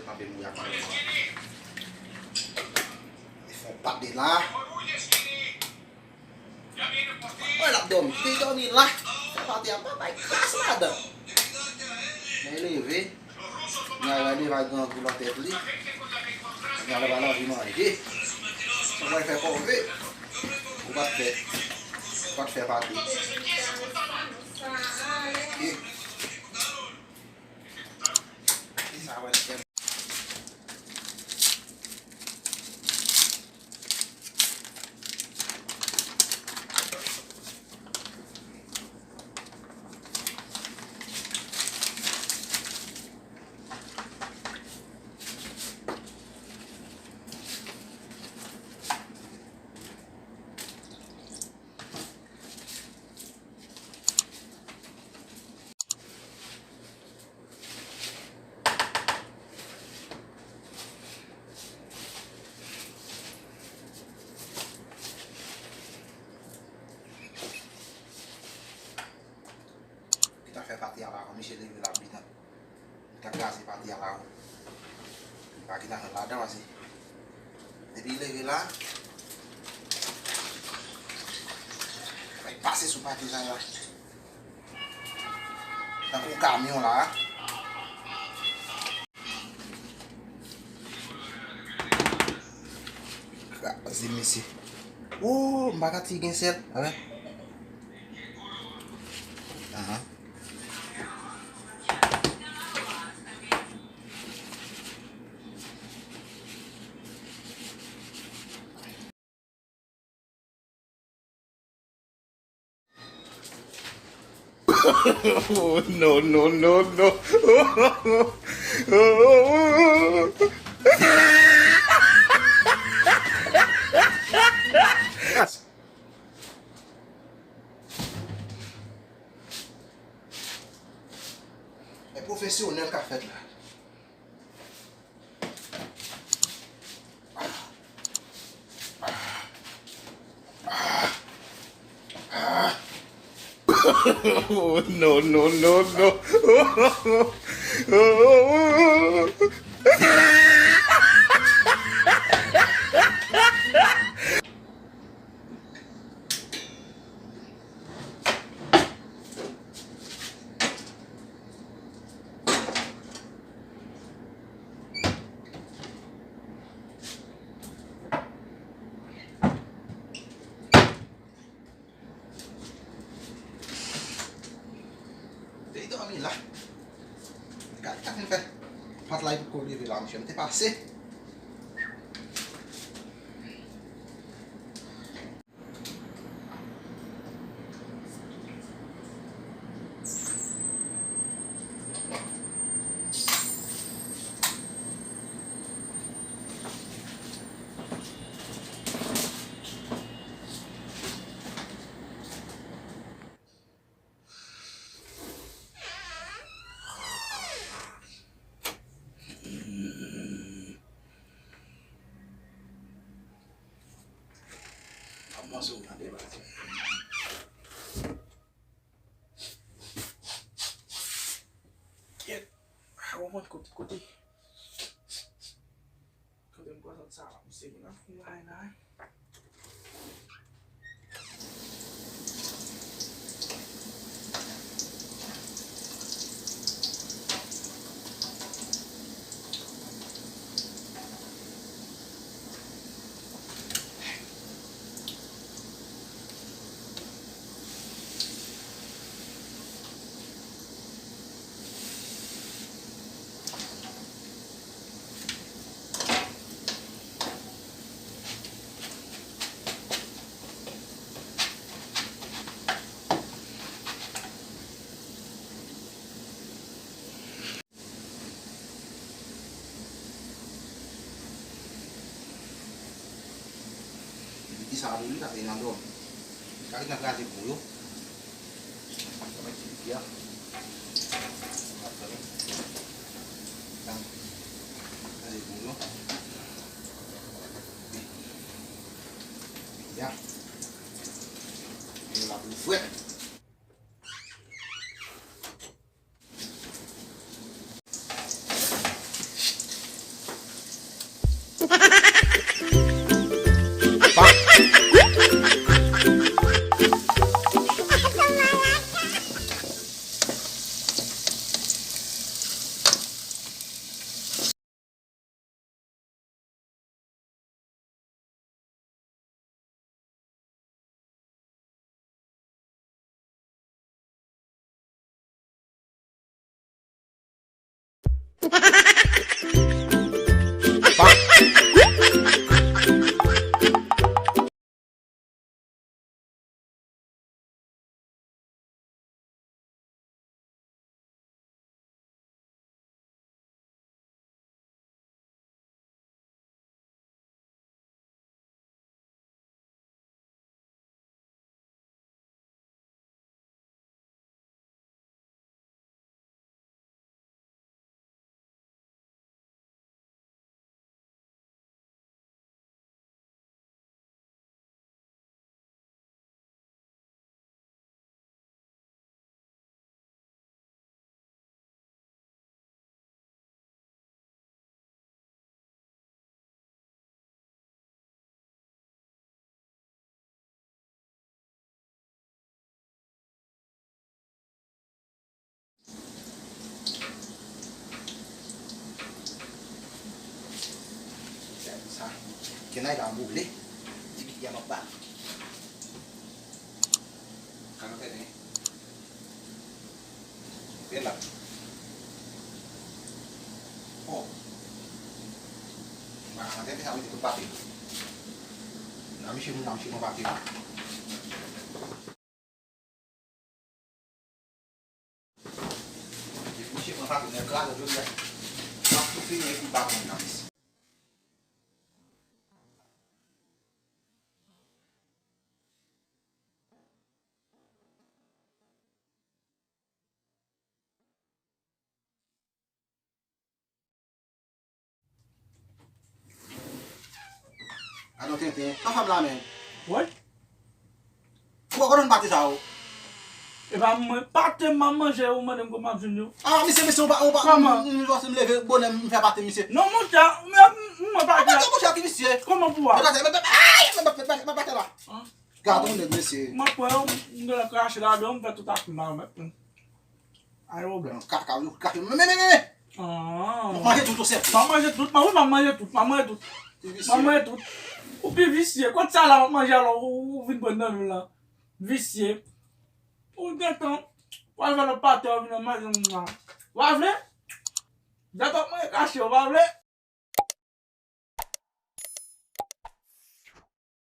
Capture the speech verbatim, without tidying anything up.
Frape mouya kòlè mò. Li fè yon pate la. Mwen l ap dòmi. Li dòmi la. Fè pate a pa bay kras ladan. Men leve. Nèg la leve ak grangou nan tèt li. Nèg la pa anvi manje. Sa mwen fè kòve. Ou pa t fè. Ou pa t fè pati. Ki sa wè tèm. Li ta fè pati a la, misye leve la, li ta, li ta kraze pati a la. Li pa gentan fè ladan, pase depi li leve la, li pase sou pati sa la. Tankou yon kamyon la. Kraze mesye. Oh, m pa ka ti gen sèl. A wè. Ahan. Oh, no, no, no, no. E pwofesyonèl k ap fèt la. Oh, no, no, no, no. Li dòmi la. Gade sa fin fè. Pat la li poko leve la, mesye. M te pase. Ap manze w tande baz. Kyèt. A, w konn kote, kote. Kote m pran sant sa la, misye vin ap fè lay lay. Epi ki sa pou li, sa se nan dòmi. Sa ki nan kraze kou yo. Sa mwen di li a. Sa kraze kou yo. Ya. Yo la pou frèt. Gade sa. Kenay la boule. Ti bit ya m ap ba. Karanten, hein? Bèl la. Oh. Mwen ka tande sa, mete tout pati. Nan misye moun nan, misye pran pati. Misye pran pati, nèg kraze jodi a. N ap tou fini epi ba moun nan. Gadon tenten. Sa fè m la men. Wi. Ou pa konn pate sa yo. E pa mwen, pate m ap manje, ou mande m kòman m ap jwenn yo. Ah, misye, misye, ou pa, ou pa, kòman? M, m, m leve bonè, m fè pate, misye. Non, monchè, m, m, mwen pate. Pate, monchè, ki misye? Kòman pou a? Pate, pate, pate, ay, pate, pate, pate la. Gadon nèg, mesye. Mwen pran yo, m genlè krache ladan, m fè tout afè m a remèt mwen. Ay, pwoblèm. Kaka, yo krache. Men, men, men, men, men. Ah. M ap manje tout, ou sèf. M ap manje tout, m ap, wi, m ap manje tout, m ap manje tout. M ap manje tout. Ou pi visye. Kot sa la m ap manje alò, ou, ou vin pran nan men m la. Visye. Ou gentan. W al fè lòt pate, ou vin nan manje m la. W a vle? Gentan manje kache, ou pa vle?